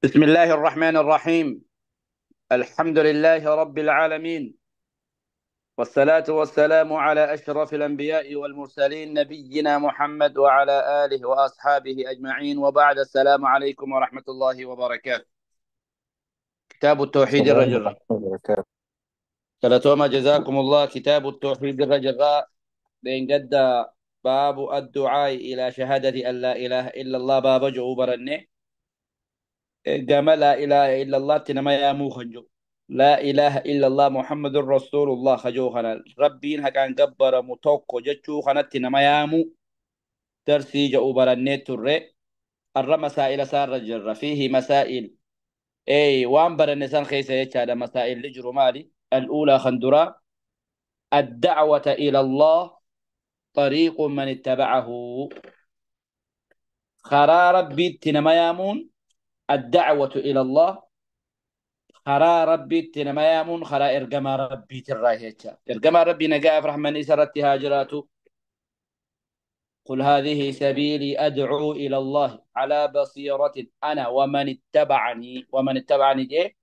بسم الله الرحمن الرحيم. الحمد لله رب العالمين، والصلاة والسلام على أشرف الأنبياء والمرسلين، نبينا محمد وعلى آله وأصحابه أجمعين، وبعد. السلام عليكم ورحمة الله وبركاته. كتاب التوحيد السلام الرجل ورحمة الله وبركاته. ثلاثوما جزاكم الله. كتاب التوحيد الرجل بين قد باب الدعاء إلى شهادة أن لا إله إلا الله. باب جو برني قام لا إله إلا الله تنما يا موخنجو لا إله إلا الله محمد رسول الله خجو خنا ربين هكان جبر متوكو جتشو خنا تنما يا مو درسي جو برني تري الر مسائل سار الجر فيه مسائل أي وان برنسان خيسة يتشاد مسائل لجرو مالي. الأولى خندرا الدعوة إلى الله طريق من اتبعه. خرا ربي تنما يامون الدعوة إلى الله خرا ربي تنما يامون خرا إرجما ربي تراهيتشا إرجما ربي نجا أفرح من إسرت هاجراته. قل هذه سبيلي أدعو إلى الله على بصيرة أنا ومن اتبعني. ومن اتبعني جه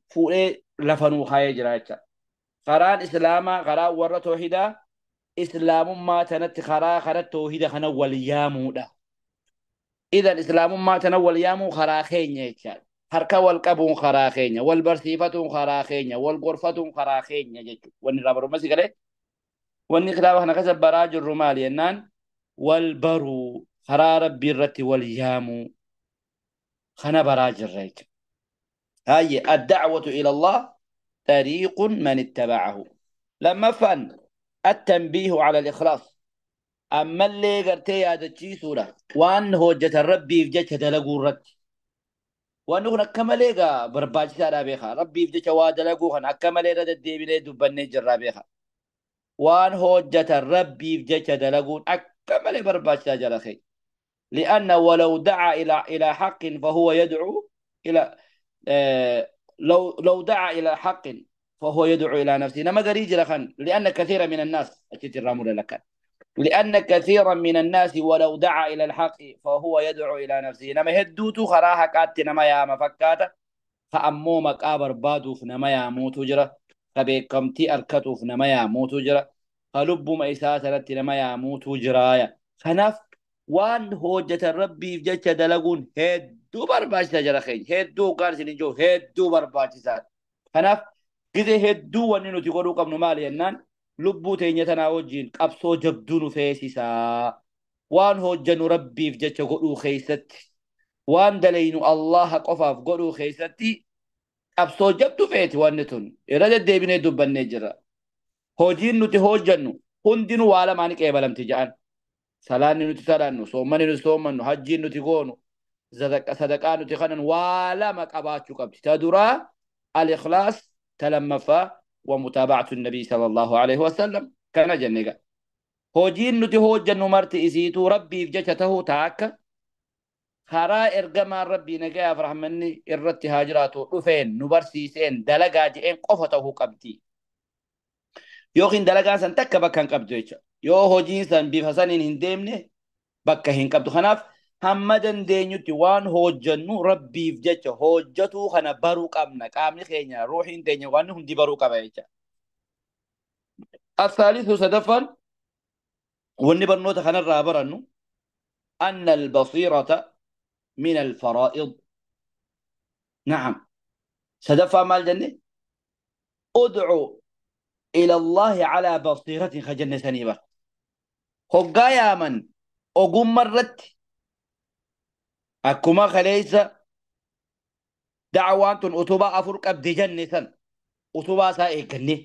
فوق لفنو خايجراتا خرا إسلاما خرا ورا توحيدا إسلام ما تنت خرا خرا توحيدا خنا وليامو. إذا الإسلام ما تنول يامو خراخين يجعل حركة والقبون خراخين والبرسيفة خراخين والغرفة خراخين يجعل والنرابر مسي قال والنخلاب احنا كسب براج الرمال ينان والبرو خرا ربي الرت واليامو خنا براج الريت. هاي الدعوة إلى الله طريق من اتبعه. لما فن التنبيه على الإخلاص أما اللي قرتي هذا الشيء سورة وأن هو جت ربي في جت دلقو رت وأنه نكمل إيجا برباج سارة بيخا ربي في جت وادلقو خن أكمل إيجا دبني دبني جرا بيخا وأن هو جت ربي في جت دلقو أكمل برباج سارة خي. لأن ولو دعا إلى حق فهو يدعو إلى لو دعا إلى حق فهو يدعو إلى نفسه. نما قريج لخن لأن كثيرا من الناس أكيد الرامون لك لأن كثيرا من الناس ولو دعا إلى الحق فهو يدعو إلى نفسه. نما هدوتو خراها كات نما يا مفكاتا فأمو مكابر بادو نما يا موتو جرا فبيكمتي أركتو نما يا موتو جرا فلب ما إساسرت نما يا موتو جرايا. خناف وان هوجة ربي في جتة دلقون هدو برباش تجرا خي هدو قارسين جو هدو برباش سات. خناف كذا هدو وانينو تقولوا قبل مالي النان lubbuu teenya tanaa wajjin qabsoo jabduu nu feesisaa waan hojjannu rabbiif jecha godhuu keessatti waan dalaynu Allaha qofaaf godhuu keessatti qabsoo jabduu feeti wanni tun irra deddeebinee dubbannee jira. Hojiin nuti hojjannu hundinuu waa lamaan qeebalamti jedhan. Salaanni nuti salaannu, soommanni nuti soommannu, hajjiin nuti goonu, sadaqaa nuti kanan waa lama qabaachuu qabdi. Ta duraa al-ikhlaas, ta lammaffaa ومتابعة النبي صلى الله عليه وسلم. كان جنجا هوجين نتي هوجن مرت إسيتو ربي في جته تاك خرا إرجما ربي نجا أفرح مني إرت هاجراتو رفين نبرسيسين دلقا جئين قفته قبتي يوخين دلقا سن تك بكان قبتو يو هوجين سن بفسنين هندمني بكا هن قبتو. خناف همدن دينيوتي وان هوجنو ربي في جته هوجتو خنا برو قمنا قامني خينيا روحين دينيا وان هم دي برو قبايتا. الثالث سدفا والنبر نوتا خنا الرابرنو أن البصيرة من الفرائض. نعم سدفا مال جنة ادعو إلى الله على بصيرة خجنة سنيبة هقا يا من أقوم مرت أكما خليسة دعوات أتوبة أفرق أبدي جنة أتوبة سائق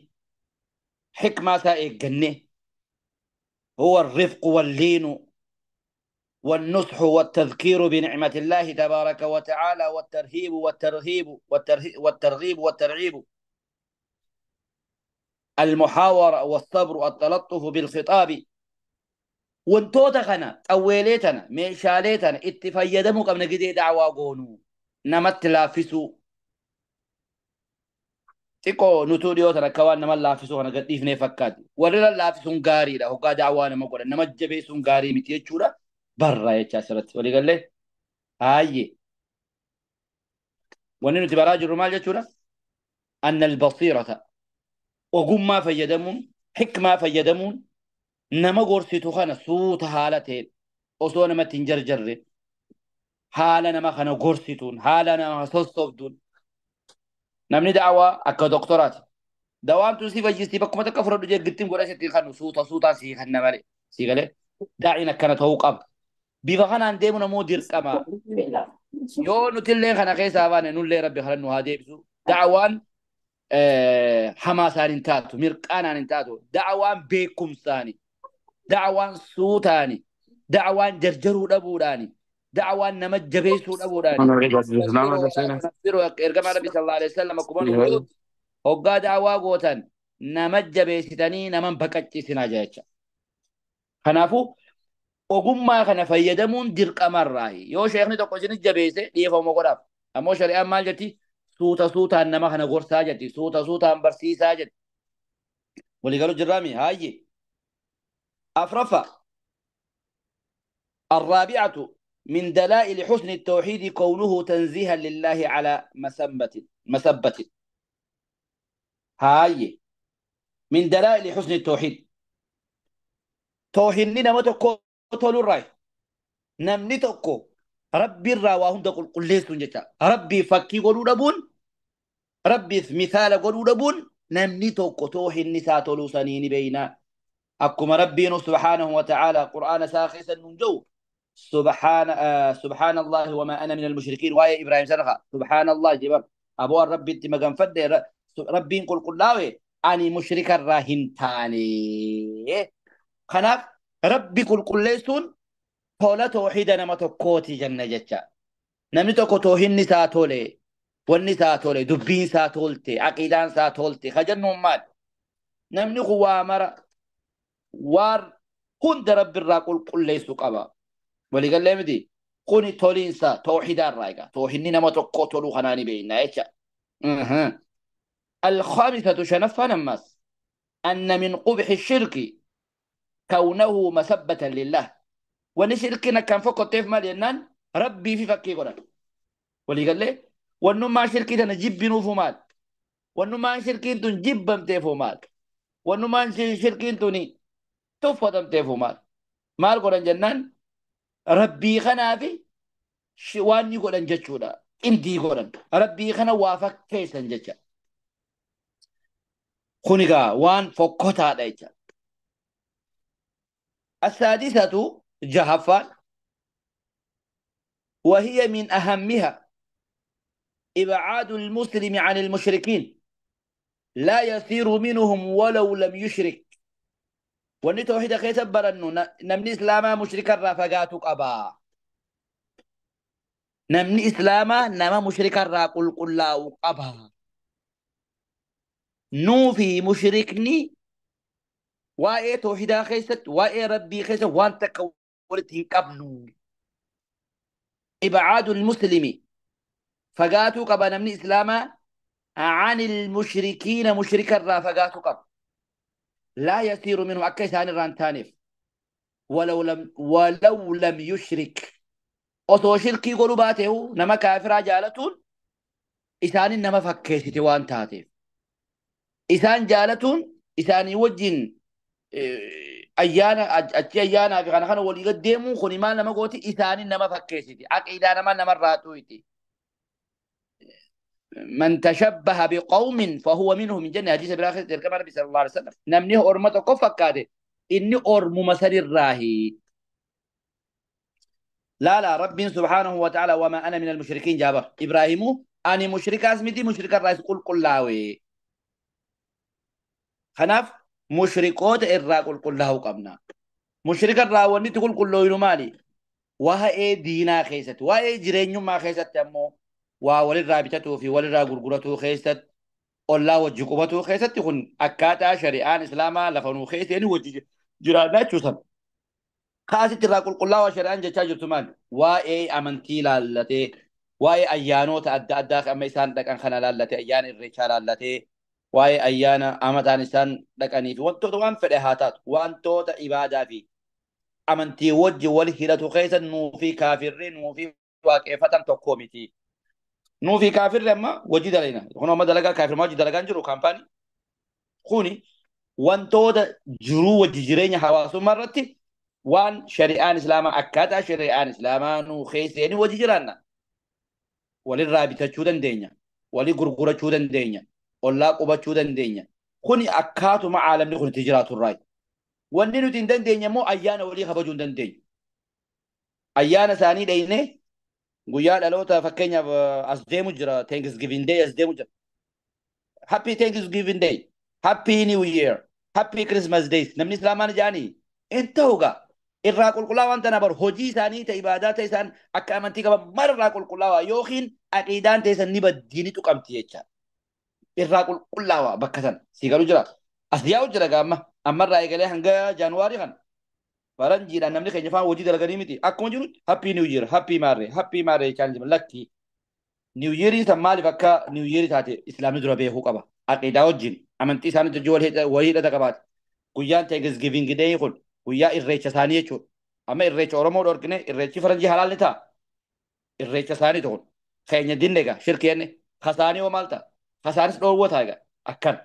حكمة سائق هو الرفق واللين والنصح والتذكير بنعمة الله تبارك وتعالى والترهيب والترهيب والترغيب والترعيب المحاورة والصبر والتلطف بالخطاب. wantoota kana xawweelee tana meeshaalee tana itti fayyadamuu qabna gidee da'awaa goonuu namatti laaffisuu xiqqoo nutuu dhiyoo tana akka waan nama laaffisuu kana gadhiifnee fakkaatti. Warri laaffisuun gaariidha hoggaa da'awaa nama godhan nama jabeessuun gaarii miti jechuudha barra jechaa asirratti waliigallee. Haayye Wanni nuti baraa jirru maal jechuudha? Anna albasiirata ogummaa fayyadamuun, hikmaa fayyadamuun nama gorsitu kana suuta haala ta'een osoo namatti hin jarjarre haala nama kana gorsituun, haala nama sossobduun. Namni da'awaa akka doktoraati. Dawaan tun si fayyistii bakkuma takka fudhadhu jee gittiin godha sitti kanu suuta suutaan sii kanna malee. Sii galee daa'iin akkana ta'uu qaba. Bifa kanaan deemu namoo dirqama. Yoo nutillee kana keessaa baane nullee rabbi kana nu haa deebisu. Da'awaan hamaasaan hin taatu, mirqaanaan hin taatu. Da'awaan beekumsaani, da'awaan suutaani, da'awaan jarjaruu dhabuudhaani, da'awaan nama jabeessuu dhabuudhaani. Ergamaa Rabbi sallallahu alaihi wasallam akkuma nu godhutti hoggaa da'awaa gootan nama jabeessitanii nama baqachiisinaa jecha. Kanaafuu ogummaa kana fayyadamuun dirqamarraayi. Yoo sheekni tokko isin jabeesse dhiifama godhaaf. Ammoo shari'aan maal jetti? Suuta suutaan nama kana gorsaa jetti. Suuta suutaan barsiisaa jetti. Waliigaluu jirraami? Haayye. Afraffaa. الرابعة من دلائل حسن التوحيد كونه تنزيها لله على مسبة. هاي من دلائل حسن التوحيد. توحيدني نما tokko tolurraa namni tokko rabbi irraa waa hunda qulqulleessuun jecha rabbii fakkii godhuu dhabuun, rabbiif mithaala godhuu dhabuun namni tokko toohinni isaa toluu sanii ni beeyna. Akkuma rabbiin subhaanahu wa ta'ala qur'aana isaa keessa nuun jiru subhaana Allahi wamaa ana min almushrikiin waa'ee Ibraahim sana subhaana Allah jedhan aboo rabbitti maganfadhe rabbiin qulqullaawe ani mushrika irraa hin taane. Kanaaf rabbi qulqulleessuun tola toohida nama tokkooti jenna jecha. Namni tokko toohinni isaa tole, wanni isaa tole, dubbiin isaa tolte, aqiidaan isaa tolte ka jennuun maal? Namni kun waa mara waan hunda rabbi irraa qulqulleessu qaba. Waliigallee miti? Kuni toliinsa toohidaa irraa egaa. Toohinni nama tokkoo toluu kanaa ni beekna jecha. الخامسة شنفا نماس أن من قبح الشرك كونه مسبة لله. ونشركنا كان فوق الطيف مال ينان ربي في فكي قران. ولي قال لي وانه ما شركي نجيب بنوفو مال، وانه ما شركي تنجيب بمتيفو مال، وانه ما شركي تني تفضم تيفو مال. مال قران جنان ربي خنافي واني قران جتشودا اندي قران ربي خنا وافق كيسن جتشا خنقا وان فوقتا دايتا. السادسة جهفان وهي من أهمها إبعاد المسلم عن المشركين لا يسير منهم ولو لم يشرك. وأن توحيد خيسبر أنه نمني إسلاما مشركا رافقاتك أبا نمني إسلاما نما مشركا راقل قل لا أبا نوفي مشركني waa'ee toohidaa keessatti waa'ee rabbii keessa waan takka walitti hin qabnu. Ibcaadu lmuslimi fagaatuu qaba namni islaamaa عن المشركين مشركا irraa fagaatuu qaba. لا يسير منهم akka isaan irraa hin taaneef ولو لم يشرك osoo shirkii godhuu baateehu nama kaafiraa jaalatuun isaanin nama fakkeessite waan taateef isaan jaalatuun isaanii wajjin ayyaana achi ayyaanaa fi kana kana walii gad deemuun kun maal nama gooti isaanin nama fakkeessiti aqiidaa nama namarraa xuuyti. من تشبه بقوم فهو منهم من جنة حديث بالآخر كما النبي صلى الله عليه وسلم نمني أرمة كفكاته إني أرم مسر الراهي لا لا رب سبحانه وتعالى وما أنا من المشركين جابه إبراهيم أني مشرك أسمتي مشرك الرئيس قل قل لاوي خناف مشركوت الرا قل قل له قبنا مشرك الرا وني تقول قل له مالي وها إيه دينا خيست وها جرينيو ما خيست تمو walirraa bitatuu fi walirraa gurguratuu keessatti ollaa wajji qubatuu keessatti kun akkaataa shari'aan islaamaa lafa nuu keesseen wajji jiraannaa jechuusan. Kaasitti irraa qulqullaa'aa shari'aan jechaa jirtu maal? Waa'ee amantii laallatee, waa'ee ayyaanota adda addaa amma isaan dhaqan kana laallatee, ayyaana irreechaa laallatee, waa'ee ayyaana amataan isaan dhaqanii fi wantoota waan fedhe haa taatu, wantoota ibaadaa fi amantii wajji wal hidhatu keessa nuu fi kaafirri nuu fi waaqeffatan tokko miti. Nuufi kaafirri amma hojii dalayna. Kun amma dalagaa kaafirmaa hojii dalagaan jiru kaampaanii. Kuni wantoota jiruu wajji jireenya hawaasummaa irratti waan shari'aan islaamaa akkaataa shari'aan islaamaa nuu keessanii wajji jiraanna. Walirraa bitachuu dandeenya. Walii gurgurachuu dandeenya. Ollaa qubachuu dandeenya. Kuni akkaatuma caalamni kun itti jiraatu irraayi. Wanni nuti hin dandeenye immoo ayyaana walii kabajuu hin dandeenyu. Ayyaana isaanii dheeyne guyyaa dhaloota fakkeenyaaf as deemu jira Thanksgiving Day as deemu jira. Happy Thanksgiving Day, Happy New Year, Happy Christmas Days. Namni islaamaan jaanii hin ta'u gaa. Irraa qulqullaa'aa waan tana baru hojii isaanii ta'e ibaadaa ta'e isaan akka amantii qaban mararraa qulqullaa'aa yookiin aqiidaan ta'e san ni baddii ni tuqamti jecha. Irraa qulqullaa'aa bakka sana sii galu jira. As yaa'u jira gaamma ammarraa eegalee hanga jaanuwaarii kana. Faranjiidhaan namni keenya faan hojii dalaganii miti. Akkuma jiru Happy New Year, Happy Maarree, Happy Maarree jechaa jira lakki. New Year san maaliif akka New Year taate islaamni dura beekuu qaba. Aqiidaa wajjin amantii isaanii wajjin wal hidhata qabaate. Guyyaan Thanksgiving Day kun guyyaa irreecha isaanii jechuudha. Amma irreecha Oromoo dhorkine irreechi faranjii halaal ni ta'a. Irreecha isaanii tokko. Keenya dinne egaa shirki jenne. Kasaanii hoo maal ta'a? Kasaanis dhoowwa ta'a egaa akkan.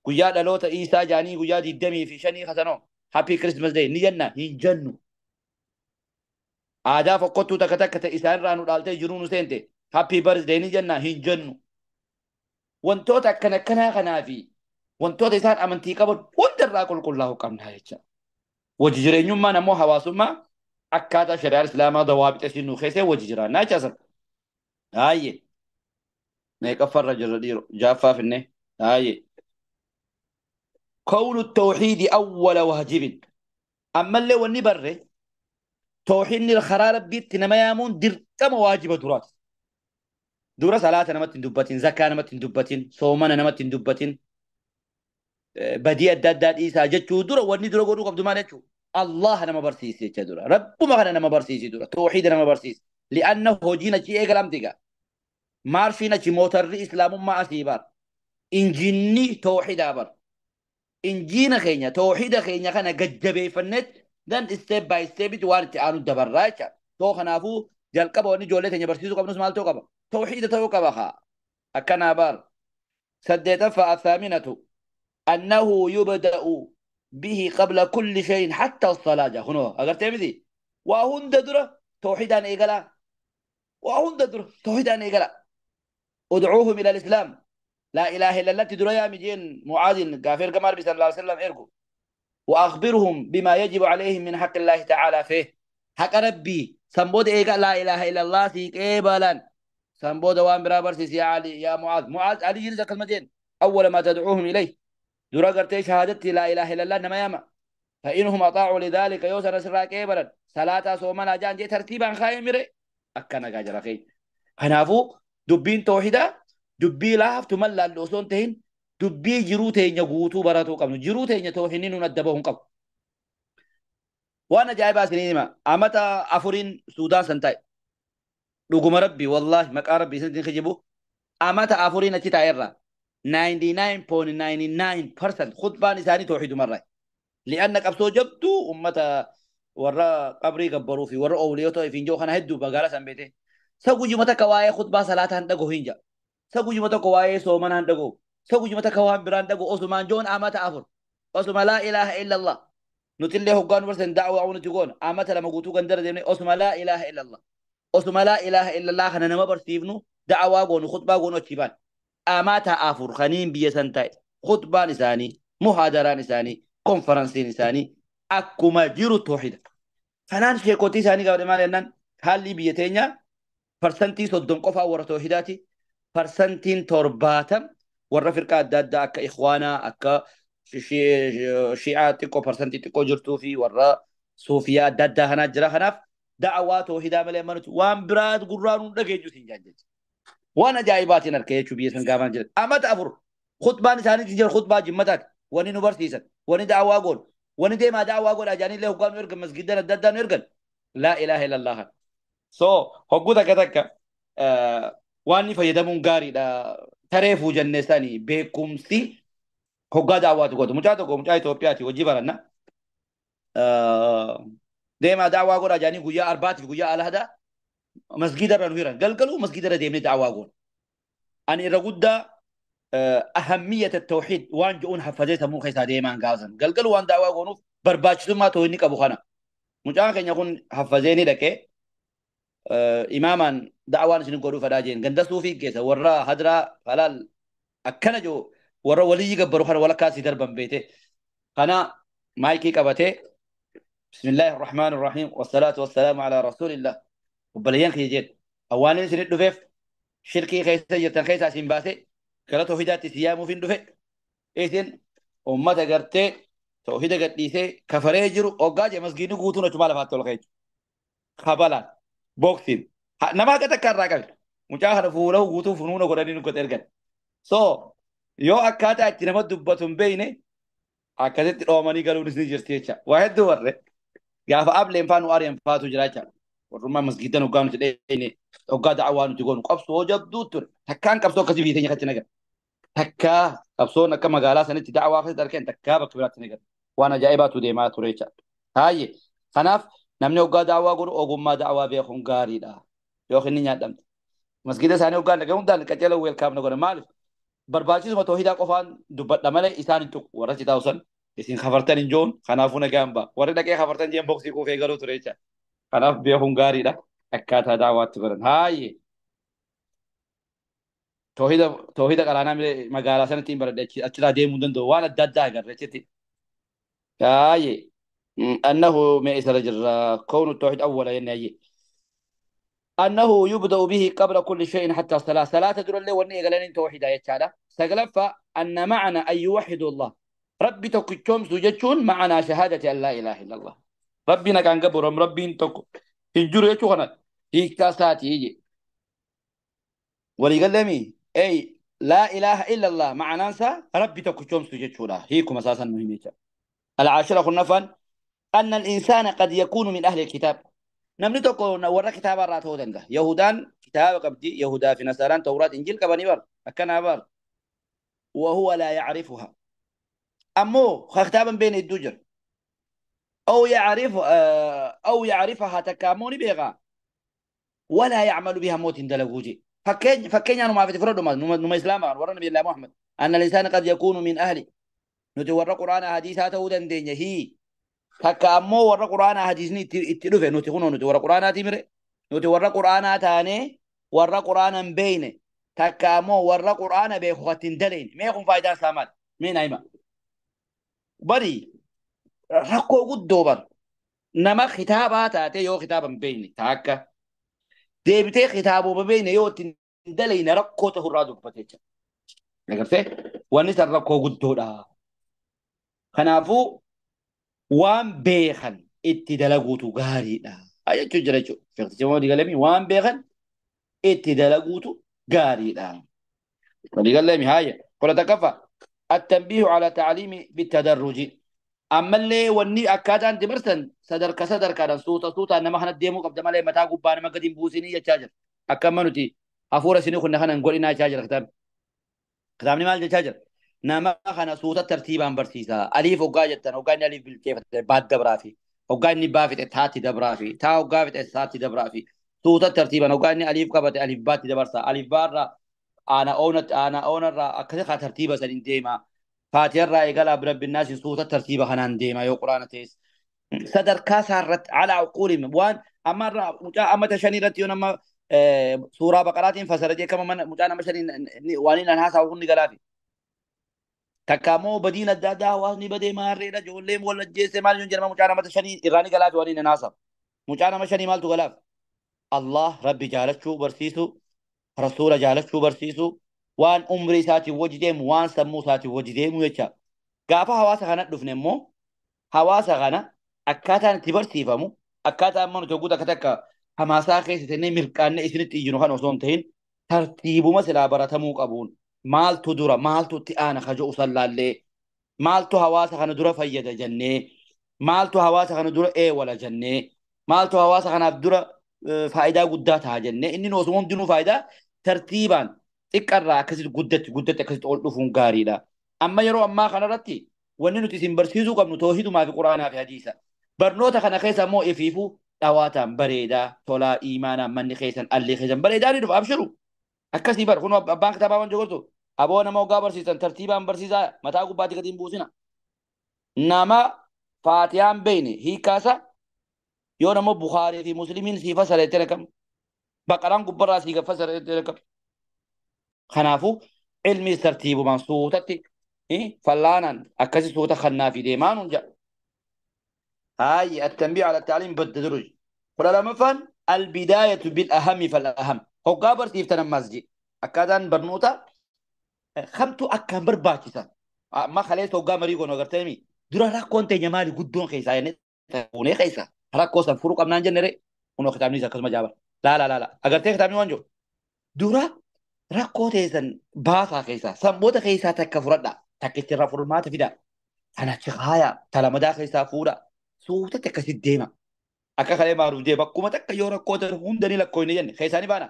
Guyyaa dhaloota Iisaa jaanii guyyaa 25 kasanoo. Happy Christmas Day ni jenna hin jennu. Aadaa fokkottuu takka takka ta'e isaanirraa nu dhaaltee jiruu nu seente. Happy birthday ni jenna hin jennu. Wantoota akkana akkanaa kanaa fi wantoota isaan amantii qaban hundarraa qulqullaa'uu qabna jecha. Wajji jireenyummaan ammoo hawaasummaa akkaataa shari'aan islaamaa dawaabixa isiin nu keessee wajji jiraannaa jecha sana. Haayye. Meeqaffarra jirra dhiiro jaaffaa finne. Haayye. Kawnu tawxiidi awwala waajibin. Ammallee wanni barre tawxiidni karaa rabbiitti nama yaamuun dirqama waajiba duraati. Dura salaata namatti hin dubbatin, zakaa namatti hin dubbatin, soomana namatti hin dubbatin, badii adda addaa dhiisaa jechuu dura wanni dura godhuu qabdu maal jechuu? Allah nama barsiisi jecha dura. Rabbuma kana nama barsiisi dura. Tawxiida nama barsiisi. Li'anna hojiin achi eegalamti egaa. Maarshiin achi mootarri islaamummaa asii bar. Injinni tawxiidaa bar. Injiina keenya tawxiida keenya kana gajjabeeffanneet dan step by step waan itti aanu dabarraa jecha. Too kanaafuu jalqaba wanni ijoollee teenya barsiisuu qabnus maal ta'uu qaba? Tawxiida ta'uu qaba haa. Akkanaa bar. 8ffaa athaaminatu أنه يبدأ به قبل كل شيء حتى الصلاة. هنا أقرت مذي وهند درة توحيدا إيقلا وهند درة توحيدا إيقلا ادعوهم إلى الإسلام لا إله إلا الله تدرى يا مجين معاذ كافر كمار صلى الله عليه وسلم إرجو وأخبرهم بما يجب عليهم من حق الله تعالى فيه حق ربي سنبود إيقا لا إله إلا الله سيك إيبالا سنبود وان برابر سيس يا علي يا معاذ معاذ علي جنزة كلمتين أول ما تدعوهم إليه درا قرتي شهادتي لا إله إلا الله نما ياما فإنهم أطاعوا لذلك يوسر سراك إيبالا صلاة صومنا جان جي ترتيبا خايمري أكنا قاجر أخي هنافو دبين توحيدا دبي لاف تملا اللوسون تهين دبي جروتين يقوتو براتو قبل جروتين يتوحينين وندبهم قبل وانا جايبها سنين ما امتا افرين سودان سنتاي لقم ربي والله مكا ربي سنتين خجبو امتا افرين اتشتا ايرا 99.99% خطبان إساني توحيد مرة لأنك أبسو جبتو أمتا ورا قبري قبرو في ورا أوليوتو في جو خنا هدو بقالة سنبيته سوجي متى كواي خطبة صلاة هندقو هنجا سوجي متى كواي صومن هندقو سوجي متى كوان براندقو أوسمان جون أمتا أفر أوسما لا إله إلا الله نتلي هقان ورسن دعوة أو نتقون أمتا لما قوتو قندر ديني أوسما لا إله إلا الله أوسما لا إله إلا الله خنا نما برسيفنو دعوة قونو خطبة قونو تشيبان أماتا أفر خنين بيسنتاي خطبة نساني محاضرة نساني كونفرنسي نساني أكما جيرو توحيد فنان شيكوتي ساني قبل ما لأنن هالي بيتينيا فرسنتي صدن قفا ورا توحيداتي فرسنتين ترباتم ورا فرقة دادا أكا إخوانا أكا شيعة تيكو فرسنتي تيكو جرتو في ورا صوفيا دادا هنا جرا خناف دعوة توحيدا ملي منوت وان براد قرانو لقيجو سنجان وانا جايباتي نركي شو بيسن قابان جلد أمت أفر خطبة نساني تجير خطبة جمتات واني نبرسيسن واني دعوة أقول واني ديما دعوة أقول أجاني له قام يرقل مسجدنا الددان يرقل لا إله إلا الله سو هقودا كتك واني فيدمون قاري لا تريفو جنساني بكمسي هقا دعوة تقول مجاتكو مجاي توبياتي وجيبرنا ديما دعوة أقول أجاني قويا أرباتي قويا على هذا مسجد رنويران قال قالوا مسجد رديمني دعوة أقول Ani irra guddaa ahammiyata tawxiid waan je'uun haffazee sammuu keessaa deemaan gaasan. Galgalu waan daawaa goonuuf barbaachisummaa tawhiidni qabu kana. Mucaan keenya kun haffazee ni dhaqee imaamaan da'awaan isin godhuu fedhaa jeen ganda suufii keessa warra hadraa halaal akkana jiru warra waliyyi gabbaru kana walakkaa si darban beete. Kana maayikii qabatee bismillaahi irrahmaan irrahiim wassalaatu wassalaamu alaa rasuulillah obboleeyyan kiyya jeen awwaanin isin dhufeef shirkii keessa jirtan keessaa isin baase gara tawhiidaatti isin yaamuuf hin dhufe isin ummata gartee tawhiida gadhiisee kafaree jiru hoggaa jee masgiidni guutuun achumaa lafaatti ol ka'e kabalaan booksiin nama akka takka irraa qabe mucaa kana fuula guutuu funuuna godhanii nu godhe ergan. So yoo akkaataa itti nama dubbatu hin beekne akkasitti dhoomanii galuunis ni jirti jecha. Waa hedduu warre gaafa ableen faa nu ari'an faatu jira jecha. Warrummaa masgiidan hoggaa nuti dheeyne hoggaa da'awaa nuti goonu qabsoo jabduu ture. Takkaan qabsoo akkasii biyya teenya keessatti nagar. Takkaa qabsoon akka magaalaa sanitti da'awaa keessatti argan takkaa bakka biraatti nagar. Waan ajaa'ibaatu deemaa ture jecha. Haayye kanaaf namni hoggaa da'awaa godhu ogummaa da'awaa beekuun gaariidha. Yookiin ni nyaadhamte. Masgiida isaanii hoggaa dhagahuun hundaan qaceela weelkaam na godhan maaliif? Barbaachisuma tawhiidaa qofaan dubbadha malee isaan hin tuqu. Warra citaa usan isin kafartan hin joon kanaafuu nagaan ba'a. Warri dhaqee kafartan jeen boksii kuufee galuu ture jecha. Kanaaf beekuun gaariidha. Akkaataa da'awaatti godhan. Haayye. Tawhiida qaraanaa magaalaa sanatti hin baradhe achirraa deemuu hin danda'u. Waan adda addaa agarre achitti. Haayye. أنه ما إسر كون التوحيد أولا ينهي أنه يبدأ به قبل كل شيء حتى الصلاة صلاة تدل لي وني قالين توحيد يتشالا سقلف أن معنى أن يوحدوا الله ربي تكتشوم سجدشون معنا شهادة أن لا إله إلا الله ربنا كان قبرهم ربي تكو هنجر يتشوخنا هي كاساتي يجي ولي قال لي أي لا إله إلا الله معنا ربي تكتشوم سجدشون هيكم أساسا مهمة. العاشرة خنفا أن الإنسان قد يكون من أهل الكتاب. نمني تكون ورا كتاب الرات هو دنده يهودان كتاب قبدي يهودا في نصارى توراة إنجيل كبني بر أكنا بر وهو لا يعرفها أمو كتابا بين الدجر أو يعرف أو يعرفها تكامون بيغا ولا يعمل بها موت دلوجي فكين أنا ما في تفرد ما إسلام ورا نبي الله محمد أن الإنسان قد يكون من أهل نتورى قرآن حديثاته دندنيه هي takka ammoo warra quraanaa hadiisni itti dhufe nuti kunoo nuti warra quraanaati mire nuti warra quraanaa taanee warra quraana hin beeyne takka ammoo warra quraana beeku katti hin dalayne mee kun faayidaan isaa maali mee naa hima bari rakkoo guddoo bar nama kitaabaa taate yoo kitaaba hin beeyne takka deebitee kitaabuma beeyne yoo itti hin dalayne rakkoo ta'urraa dubbate jecha agartee wanni san rakkoo guddoodha kanaafuu waan beekan itti dalaguutu gaariidha. Jechuun jira jechuudha. Fiqtichi walii galami waan beekan itti dalaguutu gaariidha. Walii galami haaya. Kudha takkaffaa attanbiihu ala ta'aliimi bitadarruji. Ammallee wanni akkaataan itti barsan sadarka sadarkaadhaan suuta suutaan nama kana deemuu qabda malee mataa gubbaa nama gadi hin buusinii jechaa jira. Akka amma nuti hafuura isinii kun kana hin godhinaa jechaa jira kitaabni. Kitaabni maal jechaa jira? Nama kana suuta tartiibaan barsiisa. Aliif hoggaa jettan hoggaa inni aliif bilcheeffate baat dabraa fi hoggaa inni baa fixe taatti dabraa fi taa hoggaa fixe saatti dabraa fi suuta tartiibaan hoggaa inni aliif qabate aliif baatti dabarsa. Aliif baarraa aana oonarraa akkasii haa tartiiba saniin deema. Faatiyarraa eegalaa birabbinnaasiin suuta tartiiba kanaan deema yoo quraana ta'es. Sadarkaa isaarratti alaa uquulim waan ammarraa mucaa ammata shanii irratti yoo nama suuraa baqaraatiin fasara jee kama mana mucaa nama shanii waan inni haasawu hundi galaafi. Takka ammoo badiin adda addaa hawaasni badee maarreedha ijoolleen wal ajjeesse maal yoon jedhama mucaa nama shanii irraa ni galaafi waan inni haasawu. Mucaa nama shanii maaltu galaaf? Allah rabbi jaalachuu barsiisu, rasuula jaalachuu barsiisu, waan umrii isaatiin wajji deemu, waan sammuu isaatiin wajji deemu jecha. Gaafa hawaasa kana dhufne immoo hawaasa kana akkaataan itti barsiifamu akkaataa amma nuti hogguu takka takka hamaasaa keessa seennee mirqaannee isinitti iyyinu kan osoo hin ta'in tartiibuma silaa baratamuu qabuun maaltu dura maaltu itti aana ka jedhu sallaallee maaltu hawaasa kana dura fayyada jennee maaltu hawaasa kana dura eewala jennee maaltu hawaasa kanaaf dura faayidaa guddaa ta'a jennee inni osuma hundinuu faayidaa tartiibaan xiqqarraa akkasitti guddatti guddatti akkasitti ol dhufuun gaariidha. Amma yeroo ammaa kanarratti wanni nuti isin barsiisuu qabnu toohidumaa fi quraanaa fi hadiisa. Barnoota kana keessa immoo ifiifuu dhawaataan bareedaa tolaa iimaanaan manni keessan alli keessan bareedaa ni dhufa abshiru. Akkasii bar kun abbaan kitaabaa waan jogortu aboo nama hoggaa barsiisan tartiibaan barsiisaa mataa gubbaatti gadi hin buusina. Nama Faatiyaan beeyne hiikkaasa yoo nama Bukaarii fi Muslimiin sii fassara jettee rakam. Baqaraan gubbarraa sii fassara jettee rakam. Kanaafuu ilmi tartiibumaan suutatti fallaanaan akkasi suuta kannaa fi deemaa nuun jedha. هاي التنبيه على التعليم بالتدرج. 12ffaan البداية بالأهم فالأهم. Hoggaa barsiiftan ammas je. Akkaataan barnoota kamtu akkaan barbaachisan. Amma kaleessa hoggaa marii goonu agartee dura rakkoon teenya maali guddoon keessaa jennee fuunee keessa rakkoo san furuu qabnaan jenne ree kunoo kitaabnis akkasuma jaabar. Laala laala agartee kitaabni waan jiru. Dura rakkoo teessan baasaa keessaa sanboota keessaa takka fudhadha takka itti irraa furmaata fida. Kan achi haayaa talamadaa keessaa fuudha suutatti akkasitti deema. Akka kalee maaruuf deema bakkuma takka yoo rakkoo ta'e hundanii lakkooyne jenne keessaa ni baana.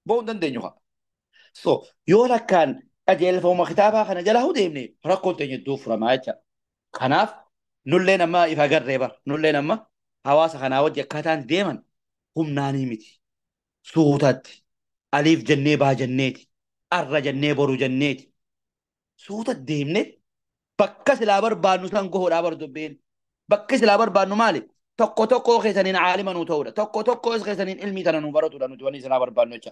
Ba'uu hin dandeenyu haa. So yoo rakkaan qajeelfama kitaabaa kana jala hoo deemne rakkoon teenya iddoo furamaa jecha. Kanaaf nulleen amma ifa agarree bar nulleen amma hawaasa kanaa wajji akkaataan deeman humnaanii miti. Suutatti aliif jennee baa jenneeti arra jennee boru jenneeti suuta deemne bakka silaa barbaannu san gohoodhaa bar dubbiin. Bakka silaa barbaannu maali? Tokko tokko keessaniin caalima nuu ta'uudha. Tokko tokko keessaniin ilmii tana nuu baratuudha nuti wanni silaa barbaannu jecha.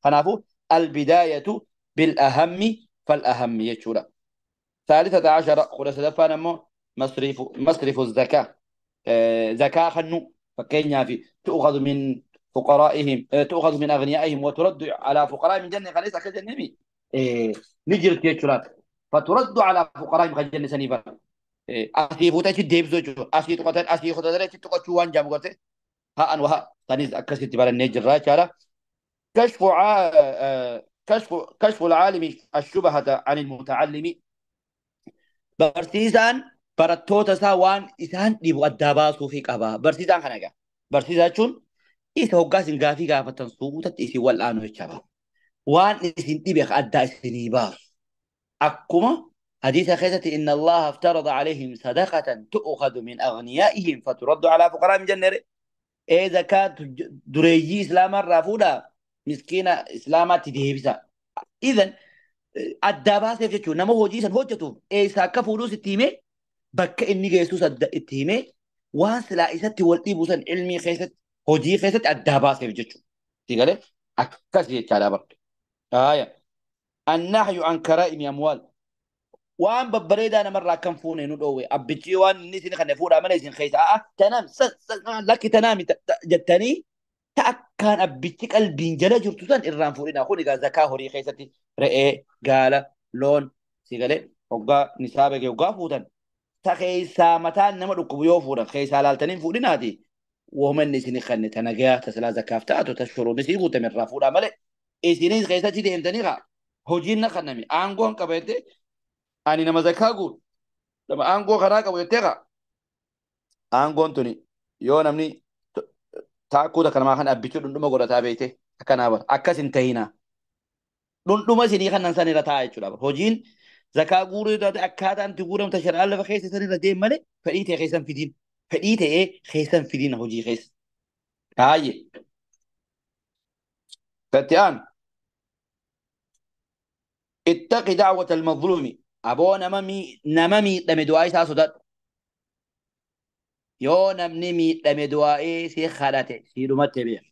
Kanaafuu albidaayatu bil ahammi fal ahammi jechuudha. 13 13ffaan ammoo masrifu zakaa. Zakaa kennu fakkeenyaaf tu'khadhu min fuqaraa'ihim tu'khadhu min aghniyaa'ihim wa turaddu ala fuqaraa'ihim jenne kaleessa akka jennemi ni jirti jechuudha. Faturaddu ala fuqaraa'ihim kan jenne sanii bara. Asii fuutee achi deebisuu jechuudha. Asii tuqatan asii kutatanii achi tuqachuu waan jaamu garte ha'an waha sanis akkasitti barannee jirra jechaadha. كشف العالم الشبهة عن المتعلم. Barsiisaan barattoota isaa waan isaan dhibu addaa baasuufii qaba. Barsiisaan kana egaa. Barsiisaa jechuun isa hoggaa isin gaafii gaafatan suutatti isin wal'aanu jechaadha. Waan isin dhibe addaa isinii baasu. Akkuma hadiisa keessatti inna Allaha aftarada alayhim sadaqatan tu'khadu min aghniyaa'ihim faturaddu ala fuqaraa'ihim jennere. Ee zakaa dureeyyii islaamaa irraa fuudhaa miskiina islaamaatti deebisa. Idan addaa baaseef jechuun nama hojii san hojjetuuf eessa akka fuudhuus itti himee bakka inni geessuus adda itti himee waan silaa isatti wal dhiibu san ilmii keessatti hojii keessatti addaa baaseef jechuudha. Sigalee akkas jechaadha bara. Haaya. Annahyu an karaa'imi amwaal. Waan babbareedaa namarraa akkam fuune nu dhoowwe. Abbichi waan inni isin kana fuudhaa malee isin keessa a'a tanaam lakki tanaami jettanii ta akkaan abbichi qalbiin jala jirtu san irraan fuudhina. Kun egaa zakaa horii keessatti re'ee, gaala, loon sigalee hoggaa nisaaba gee hoggaa fuutan. Ta keessaa mataan nama dhukkubu yoo fuudhan keessaa laaltanii fuudhinaati. Woomanni isin kanne ta nagayaa ta silaa zakaaf taatu ta shuruun isii guutame irraa fuudhaa malee isinis keessatti deemtanii haa hojiin na kanname aangoon qaba jettee ani nama zakaa guutu nama aangoo kanaa qabu jettee haa aangoon tuni yoo namni taakkuu takka namaa kan abbichuu dhundhuma godhataa beekte akkanaa bara akkas hin ta'inaa dhundhuma isinii kanan san irra taa'a jechuudha bara hojiin zakaa guuruu taate akkaataan itti guuramta shar'aan lafa keessa san irra deem malee fedhii ta'e keessan fidiin fedhii ta'ee keessan fidiin hojii keessa. Baay'ee. Gatti aanu. Ittaqi da'wata al-mazluumi. Aboo nama miidhame du'aa isaa sodaadhu. Yoo namni miidhame du'aa'ee si kadhate si dhumatte beeka.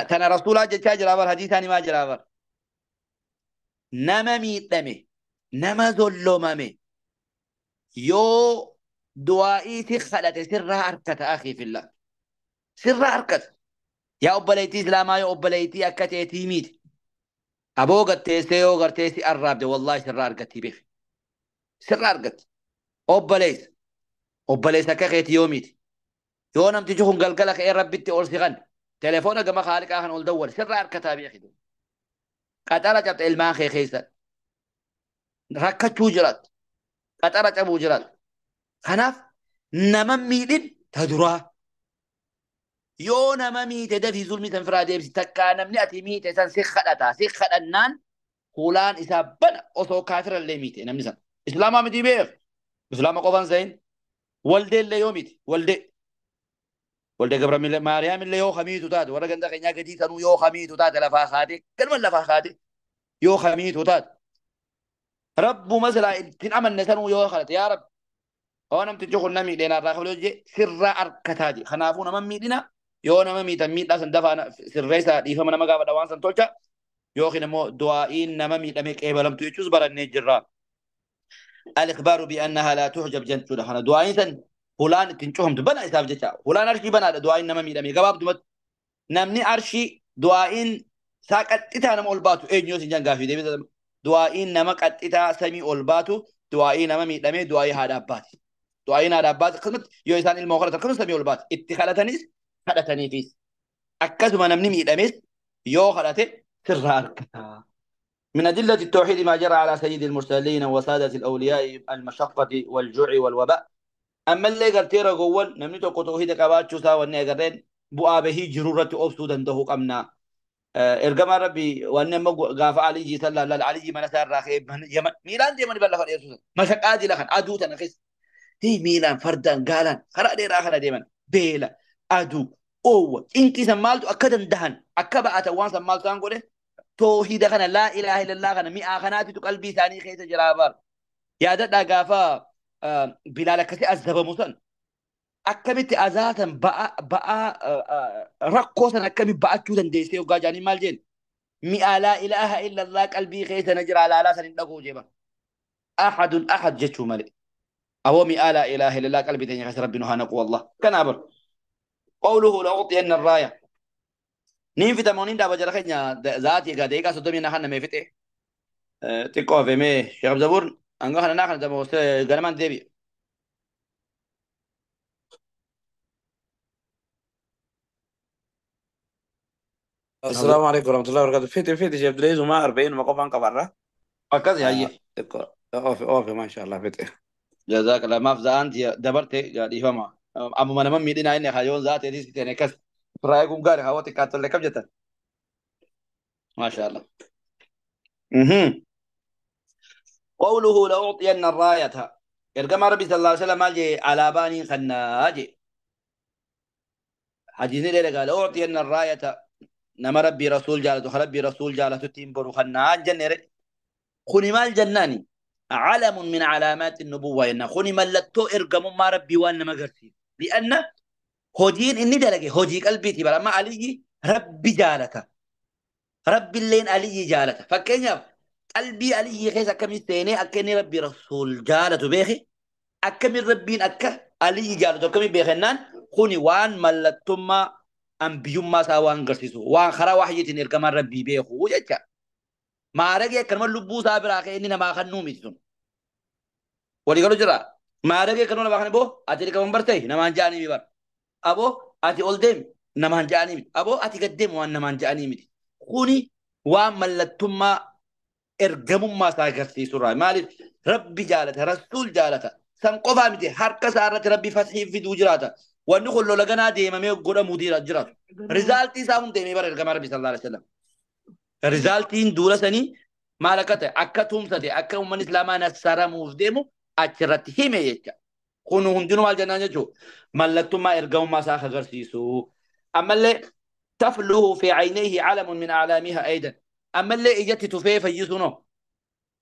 Tana rasuulaa jechaa jira bar hadiisaan himaa jira bar. Nama miidhame nama zollomame yoo du'aa'ii si kadhate sirraa harkata akii fillah. Sirraa harkata. Yaa obboleettii islaamaa yoo obboleettii akka teetii miti. Aboo gatteessee yoo gartee si arraabde wallaahi sirraa argatti beeki. Sirraa argatti. Obboleessa. Obboleessa akka keetii yoo miti. Yoo namtichi kun galgala ka'ee rabbitti ol siqan telefoona gama haaliqaa kan ol dawwal sirraa harkataa beeki. Qaxara cabxe ilmaan kee keessa. Rakkachuu jiraat. Qaxara cabuu jiraat. Kanaaf nama miidhin ta duraa. Yoo nama miite dafii zulmii san firaa deebisi takkaa namni ati miite san si kadhata si kadhannaan hulaan isaa bana osoo kaafira illee miite namni san. Islaamaa miti beek. Islaama qofaan sahin. Waldee illee yoo miti waldee. Walda Gabra Maariyaam illee yoo kamiitu taate warra ganda keenyaa gadii sanuu yoo kamiitu taate lafaa kaate galma lafaa kaate yoo kamiitu taate rabbuma silaa ittiin amanne sanuu yoo kadhate yaa rabbi oo namtichi kun na miidhee narraa kafalee hojii sirraa arkataa je kanaafuu nama miidhina yoo nama miitan miidhaa san dafaa sirreessaa dhiifama nama gaafadha waan san tolcha yookiin immoo du'aa'iin nama miidhame qeebalamtu jechuus barannee jirra. Al-ikhbaaru bi-annahaa laa tuhjab jechuudha. Kana du'aa'iin san hulaan ittiin cufamtu banaa isaaf jecha. Hulaan arshii banaadha du'aa'iin nama miidhame gabaabdumatti. Namni arshii du'aa'iin isaa qaxxitaa nama ol baatu eenyu yoo isin jaan gaafii deebisa. Du'aa'iin nama qaxxitaa samii ol baatu du'aa'ii nama miidhame du'aa'ii haadha abbaati. Du'aa'iin haadha abbaati akkasumatti yoo isaan ilmoo kadhatan akkasumas samii ol baati. Itti kadhatanis kadhataniifis. Akkasuma namni miidhames yoo kadhate sirraa argata. من أدلة التوحيد ما جرى على سيد المرسلين وسادة الأولياء المشقة والجوع والوباء. أما اللي قلت رجول نمني توكو توحيد كباتشو سا وني قرين بؤا به جرورة أبسو دنده قمنا إرجما ربي وأن ما غاف علي جي صلى الله علي جي من سار راخي يمن ميلان دي من بلغ يرسل مشقة دي لخن أدو تنخس هي ميلان فردان قالان خرا دي راخنا دي من بيلا أدو أو إنكي سمالتو أكدن دهن أكبا أتوان سمالتو أنقوله توحيد خنا لا إله إلا الله خنا مئة خناتي قلبي ثاني خيس جرابر يا ددا غافا بلال كسي أزب مسن أكملت أزاتا بقى بقى رقوسا أكمل بقى تشوزن ديسي وقاجاني مالجين مئة لا إله إلا الله قلبي خيس نجرى لا لا سنين جيبا أحد أحد جتشو مالي أو مئة لا إله إلا الله قلبي تاني خيس ربي نهانق والله كان عبر قوله لأعطين الراية نين في تمانين دابا جرى خينا ذاتي قد إيقا صدومي نحن ميفتي تقوى في مي شيخ زبور أنغا خنا نحن دابا غنمان ديبي السلام عليكم ورحمة الله وبركاته. فيتي فيتي شيخ عبد العزيز وما 40 وقف عنك برا. أكز يا هي أوفي أوفي ما شاء الله فيتي. جزاك الله ما في أنت دبرتي قال يفهمها أما من ما ميدنا إني خيون ذاتي دي ستين كس رأيكم قال هواتي كاتل لكم جتا ما شاء الله. قوله لأعطين الراية إرجم ربي صلى الله عليه وسلم قال على باني خناجي حديث لي قال أعطين الراية نما ربي رسول جالته ربي رسول جالته تيمبر خناج جنر خني مال جناني علم من علامات النبوة إن خني ملتو إرجم ما ربي وأنا ما قرسي لأن هودين إني دلقي هودي قلبي تبرا ما علي ربي جالته ربي اللين علي جالته فكين قلبي علي خيس أكمل الثاني أكني ربي رسول جالته بيخي أكمل ربي أك علي جالته أكمل بيخنان خوني وان ملتما أنبيوم ما سوان قرسيسو وان خرا وحيتين إرجم ربي بيخو وجهك ما رجع كلمة لبوس أبرا خيني نما خنومي تون ولي قالوا جرا ما رجع كلمة ما خنبو أتري كم برتي نما جاني بيبر أبو أتي أولدم نما جاني مت أبو أتي قدم وان نما جاني مت خوني وان ملتما إرجم ما ساقرسي سورة مالك ربي جالته رسول جالته سنقفها متي حركة سارة ربي فتحي في دوجراته ونقول له لقنا ديما مي قولا مدير جرات رزالتي سامون ديما بر إرجم ربي صلى الله عليه وسلم رزالتين دولة سني مالكته أكتهم سدي أكهم من إسلاما نسرة موفدمو أشرتهم يجا خونو هندنو مال جنانة جو ملتما إرجم ما ساخ غرسيسو أما اللي تفله في عينيه علم من أعلامها أيضا أما اللي إجت تفيه فيسونو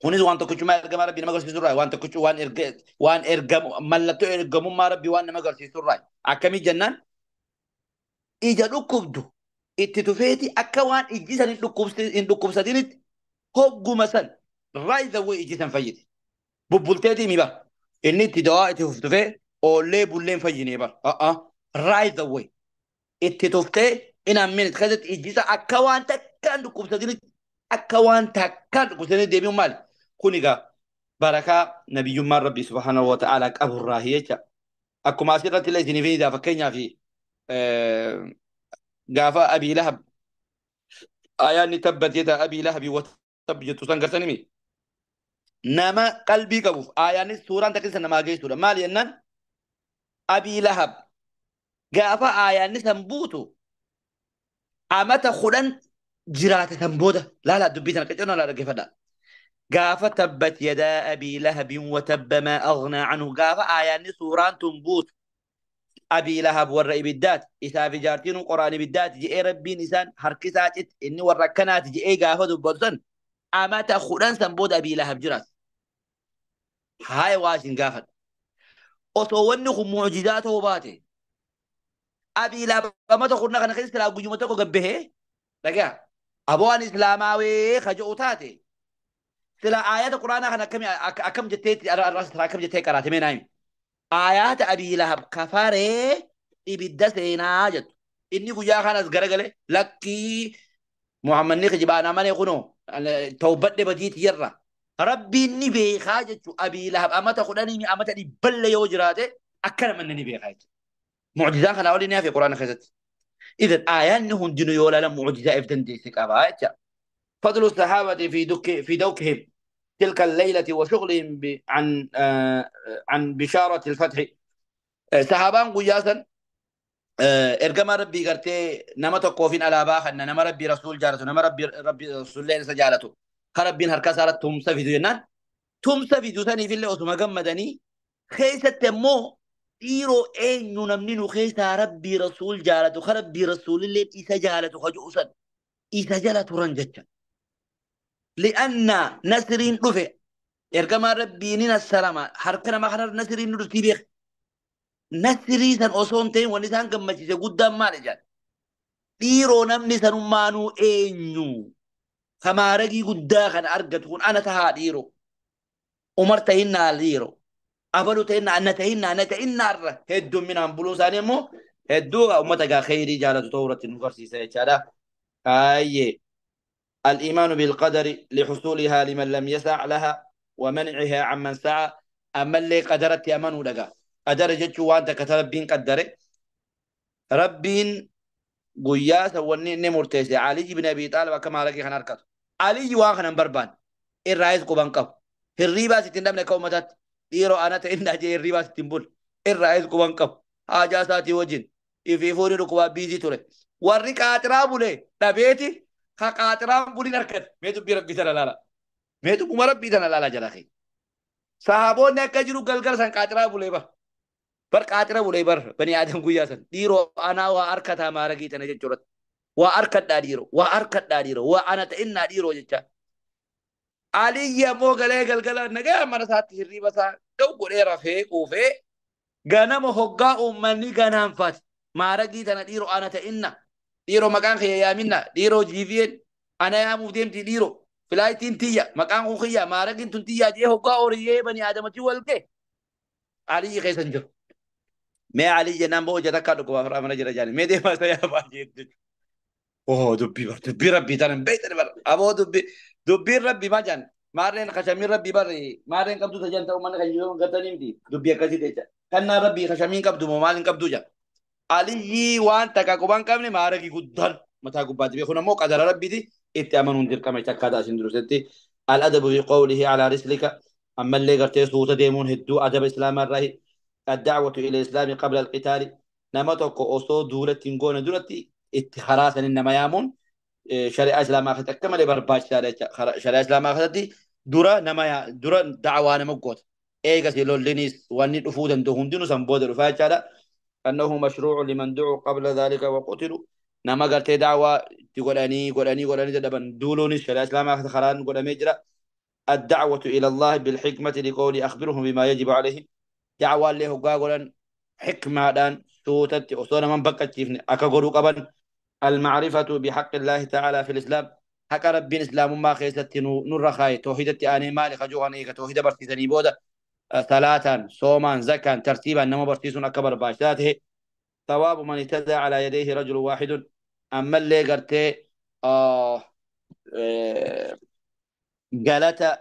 خوني وان تكوش ما إرجم ربي ما غرسيسو راي وان تكوش وان إرجم وان إرجم ملتو إرجم ما ربي وان ما غرسيسو راي أكمل جنان إجا لكبدو itti akka waan ijji san hin dhukkubsatinitti hogguma san right away ijji san fayyite bubbulteetii mi bar inni itti dawaa itti tuftufee oollee bulleen fayyinee bar right away itti tuftee in a minute keessatti ijji san akka waan takkaan dhukkubsatinitti akka waan takkaan dhukkubsatinitti deebi'uun maali kun egaa barakaa nabiyyummaan rabbi subhaanahu wa ta'aalaa qaburraahi jecha akkuma asirratti illee isiniif ni fakkeenyaaf قافا أبي لهب آياني تبت يدا أبي لهب وتب جتو سنقرتني مي نما قلبي قبوف آياني سورة أنت كنسا نما جاي سورة مالي أنن أبي لهب قافا آياني سنبوتو عمتا خلان جرات سنبوتة لا لا دبيتنا كتيرنا لا رقفنا قافا تبت يدا أبي لهب وتب ما أغنى عنه قافا آياني سورة تنبوت Abii Lahab warra ibiddaati isaaf ijaartiin qoraan ibiddaati je'ee rabbiin isaan harkisaa citti inni warra akkanaati je'ee gaafa dubbatu san amata 10 san booda Abii Lahab jiraas. Haaya waa isin gaafadha. Osoo wanni kun mu'jizaa ta'uu baate Abii Lahab amata 10 kana keessa silaa guyyuma tokko gabbahee dhagaa aboo ani islaamaawee kaja'u taate sila aayata quraanaa kana akkam jetteetti akkam jettee qaraate mee naayimi. Aayaata Abii Lahab kafaree ibidda seenaa jettu. Inni guyyaa kanas garagale lakkii Muhammadni kijibaan amane kunoo tawbadhe badiiti jirra. Rabbiin ni beekaa jechuudha. Abii Lahab amata 10 amata 100 yoo jiraate akkana manni ni beekaa jechuudha. Mucjizaan kanaa olii ni hafe quraana keessatti. Idan aayaanni hundinuu yoo ilaalan mucjizaa if dandeesse qabaa jecha. فضل الصحابة في دوكهم تلك الليلة وشغلهم عن بشارة الفتح. صحابان قياسا إرجما ربي قرتي نما تقوفين على باخنا نما ربي رسول جالته نما ربي رسول الله جالته خربين هركا صارت تمسى في دينان تمسى في دوساني في اللي أسمى جمدني خيسة تمو إيرو إن نمنينو خيسة ربي رسول جالته خربي رسول الله إذا جالته خجوسا إذا جالته رنجتش لأن نسرين رفع إرجما ربي نين السلامة حركنا ما خنر نسرين نرتي بيخ نسري سن أصون تين ونسان كم مشي قدام ما رجال إيرو نمني سنمانو إنيو خما رجي قدا خن أرجع تكون أنا تها إيرو عمر تهنا إيرو أبلو تهنا أنا تهنا أنا تهنا الر هدو من أمبلو سانمو هدو أمتك خيري جالة تورة النفرسي سيشارة أيه. الإيمان بالقدر لحصولها لمن لم يسع لها ومنعها عمن سعى. أما اللي قدرت يأمنوا لك قدر جتشو وانت كتربين قدره ربين قياس وني مرتسي علي بن أبي طالب كما لك خناركت علي واخنا بربان الرئيس قبان قف الريبا ستين دمنا كومتات إيرو أنا تإن جي الريبا ستين بول الرئيس قبان قف حاجة ساتي وجن إفيفوني ركوا بيزي توري وريك أترابولي تبيتي خاطران بولي نركض ميتو بيربي تنا لالا ميتو بمربي تنا لالا جلاخي صحابون نكجرو غلغل سان قاطرا بولي بر قاطرا بولي بر بني آدم غياسن ديرو انا واركتا مارغي تنا جچورت واركدا ديرو واركدا ديرو وانا تئنا ديرو جچا علي مو غلي غلغل نغا مرسات هريبسا دو غودي رفي قوفه غنم هوغا امني غنام فات مارغي تنا ديرو انا تئنا ديرو مكان خيا يامنا ديرو جيفين انا يا موديم تي ديرو فلايتين تيا مكان خيا ما رجن تنتيا جي هوغا اوريه بني ادم تي ولكي علي خيسن جو ما علي جنام بو جتكا دكو فرا من جرجاني مي دي ما سيا باجي اوه دبي بر دبي ربي تن بيت بر ابو دبي دبي ربي ما جان مارين خشمين ربي بر مارين قبدو تجان تو من خيو غتنيم دي دبي كسي ديچا كنا ربي خشمين قبدو مالين قبدو جا علي وان تكا قبان قبني ماركي قدان متى قبات بيخونا مو قدر ربي دي اتأمنون دير كما يتكاد أسين دروستي. الأدب في قوله على رسلك أما اللي قرتي صوت ديمون هدو أدب إسلام الرهي. الدعوة إلى الإسلام قبل القتال نمتك أصو دولة تنقون دولة اتخراسا إنما يامون شريعة إسلام أخذت أكمل برباش شريعة إسلام أخذت دورة نما دورة دعوة نمقوت إيه قصي لولينيس واني أفودا دهون دينو سنبود رفاية أنه مشروع لمن دعوا قبل ذلك وقتلوا نما قلت دعوة تقولاني قولاني قولاني دبن دولوني شريعة إسلام أخذ خران قول مجرى. الدعوة إلى الله بالحكمة لقول أخبرهم بما يجب عليهم دعوة اللي هو قولن حكمة دان سوتت أصولا من بقت كيفني أكا قبل. المعرفة بحق الله تعالى في الإسلام حق ربي إسلام ما خيست نور خاي توحيدت أنا مالك جوان إيكا توحيد برسيسني بودا صلاة صوما زكاة ترتيبا نما برسيسون أكبر باشاته. ثواب من اهتدى على يديه رجل واحد أما اللي قرتي قالت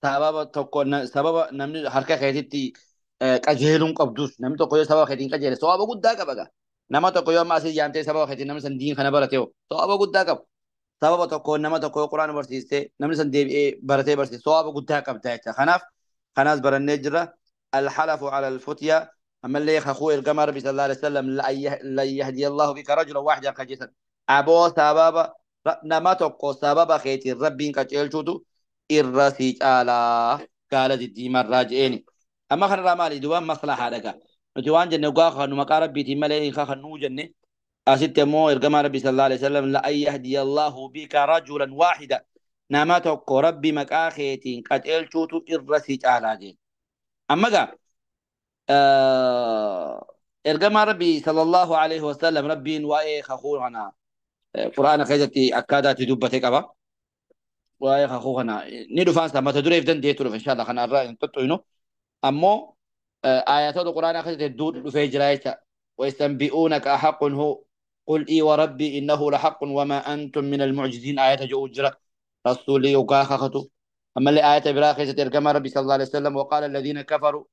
سبب تكون سبب نمني حركة خيتي قجهلون قبدوس نمني تقول سبب خيتين قجهل ثواب قد داك بقى نما تقول ما أسي جامتي سبب خيتين نمني سندين خنا برتيو ثواب قد داك سبب تكون نما تقول قرآن برسيسته نمني سندي برتي برسي ثواب قد داك بدايته خناف خناس برنجرة. الحلف على الفتية أما اللي خخو القمر صلى الله عليه وسلم لا يهدي الله بك رجلا واحدا خجسا أبو سبب نما تقو سبب خيتي ربي قجلتو الرسي على قال دي الراجعين. أما خنا رمالي دوام مصلحة لك Nuti waan jenne dhugaa kanu maqaa rabbiitiin malee hin kakannuu jenne. Asitti ammoo ergamaa rabbi sallallahu alaihi wasallam la an yahdiya Allahu bika rajulan waahida nama tokko rabbi maqaa keetiin qajeelchuutu irra si caalaa jeen. Amma gaa ergamaa rabbi sallallahu alaihi wasallam rabbiin waa'ee kakuu kana quraana keessatti akkaataa itti dubbate qaba. Waa'ee kakuu kana ni dhufaan mata dureef dandeettu dhufa inshallah kana irraa hin tuttuqnu. Ammoo ayatoota quraanaa keessatti hedduu dhufee jira jecha. ويستنبئونك أحق هو قل إي وربي إنه لحق وما أنتم من المعجزين آية جو جرى رسولي وكاخخته أما اللي آية براخية ترجمة ربي صلى الله عليه وسلم وقال الذين كفروا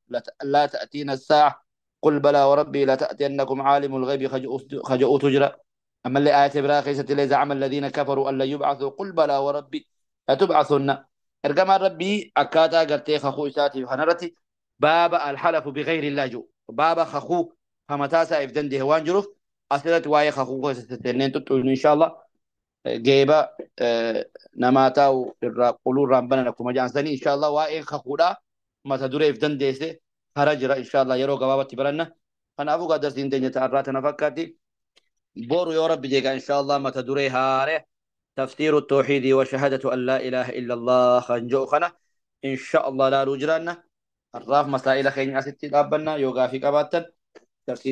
لا تأتينا الساعة قل بلى وربي لا تأتينكم عالم الغيب خجؤوا تجرى. أما اللي آية براخية اللي زعم الذين كفروا أن لا يبعثوا قل بلى وربي لتبعثن. إرجما ربي أكاتا قرتي خخو إساتي خنرتي باب الحلف بغير الله جو باب خخو همتاسا إفدن دهوان جروف أسئلة واي خخو ستنين تطول إن شاء الله جيبا نماتا قولوا ربنا لكم جانسني إن شاء الله واي خخودا ما تدور إفدن ديسه خرج إن شاء الله يرو قبابة تبرنا أنا أبو قدر سنتين تعراتنا فكاتي بورو يا رب جيكا إن شاء الله ما تدوري هاره تفسير التوحيد وشهادة أن لا إله إلا الله خنجو خنا إن شاء الله لا رجرنا الراف مسائل خير أستي لابنا يوغا في كباتن.